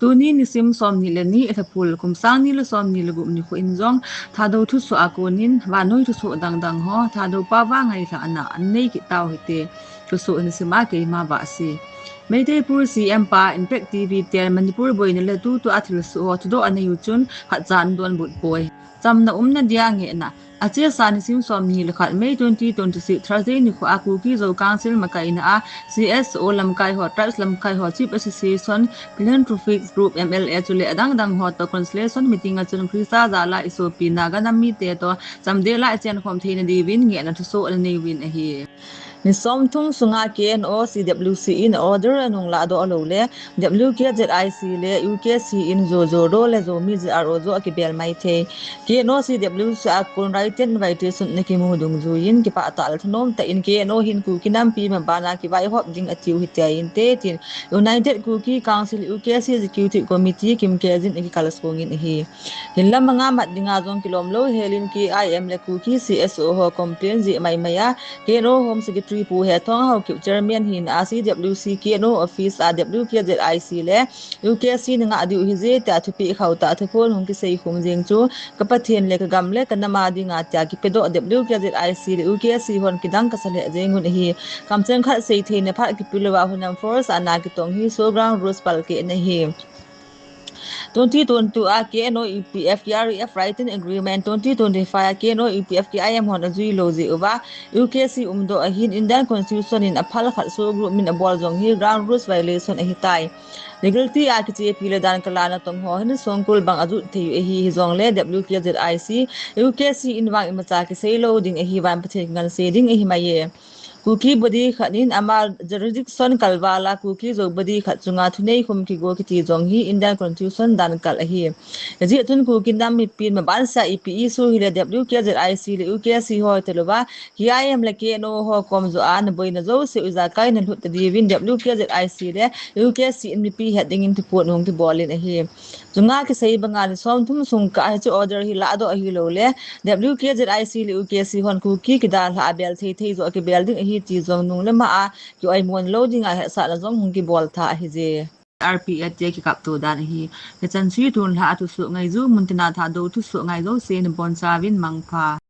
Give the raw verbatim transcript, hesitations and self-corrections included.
Tuni nisim somni le ni Lhaphul kum sang ni le somni le gup nikho in jong Thadou thusoh a konin vannoi thusoh dangdang ho Thadou pao va ngailhahna anei kit tau hite. Thusoh hin sim a keima Vahsi. Meitei Pu C M pa in Impact T V ten Manipur boina le tutua thilsoh ho thudoh anei u chun khatcha ana donbut poi. Chamna umna dia ngehna. Achesa nisim somni le khat May twenty twenty-six Thursday nikho a Kuki Zo Council makaina a C S O lamkai ho, Tribes lamkai ho, Chief Association, Philanthropic Group, M L A chule adangdang ho toh consolation meeting a chun Christa jala isopi Naga nam mite toh chamdel a ichenkhom theina diuvin ngehna thusoh ana nei uvin ahi. Ni somthum sunga K N O C W C in order anung lahdoh lou le W K Z I C le U K C in Zo Zodo le Zomi Z R O joh akibel maithei. K N O C W C a kon written invitation ana kimu dungjuiyin kipah tah le thanom tah in K N O hin Kuki nampi mabana kivaihop ding atiu hitia inte tin United Kuki Council U K C Executive Committee kimkejin akikalsongin ahi. Hinla manga mat dinga jong kilomlou helin K I M le Kuki C S O ho complain jeh maimai a K N O Home Secretary Pu Hetthong Haokip Chairman hina a C W C K N O Office a W K Z I C le U K C na ngah diu ahije tia thupeh khauh tah thuphon hung kiseikhum jeng chu ka Pathen le ka gam le ka nam a dinga tia kipedoh W K Z I C le U K C hon kidang kasa lheh jeng un ahi. Kamcheng khat seitheina phat kipelouva Hunam Force a na kitong hi Sogang Rose palkehna ahi. Twenty twenty-two a K N O U P F K R E F written agreement, twenty twenty-five a K N O U P F K I M hon ajui lou jeh uva U K C umdoh ahin Indian Constitution in aphal khat SoO group min abol jong hi ground rules violation ahitai. Legality a kichepi le dan kala natong ho hin songkul bang ajut thei u ahi, hijongle W K Z I C, U K C in vang imacha kisei lou ding ahi, van Pathen kingansei ding ahi mai e. Kuki body khat in ama jurisdiction kalval a Kuki Zo body khat chunga thuneikhum kigo kiti jong hi Indian Constitution dan kal ahi. Hijeh chun Kuki nam mipin maban sah ipi issue hile W K Z I C le U K C ho hita louva K I M le K N O ho kom joh a naboina jouse u ijakai nalhut ta diuvin W K Z I C le U K C in mipi het dingin thuphon hung kibol in ahi. Chunga kisei banga ni somthum sung kah a hiche order hi lahdoh ahilou le W K Z I C le U K C hon Kuki kidalhah a bel thei thei joh a kibel ding ahi ti jong nung le ma a kioimona lou dinga hetsahna jong hung kibol tha ahije. R P A tia kikapto dan ahi. Hichan chu tun lha a thusoh ngaiju, muntina Thadou thusoh ngai jouse nabonchauvin mangpha.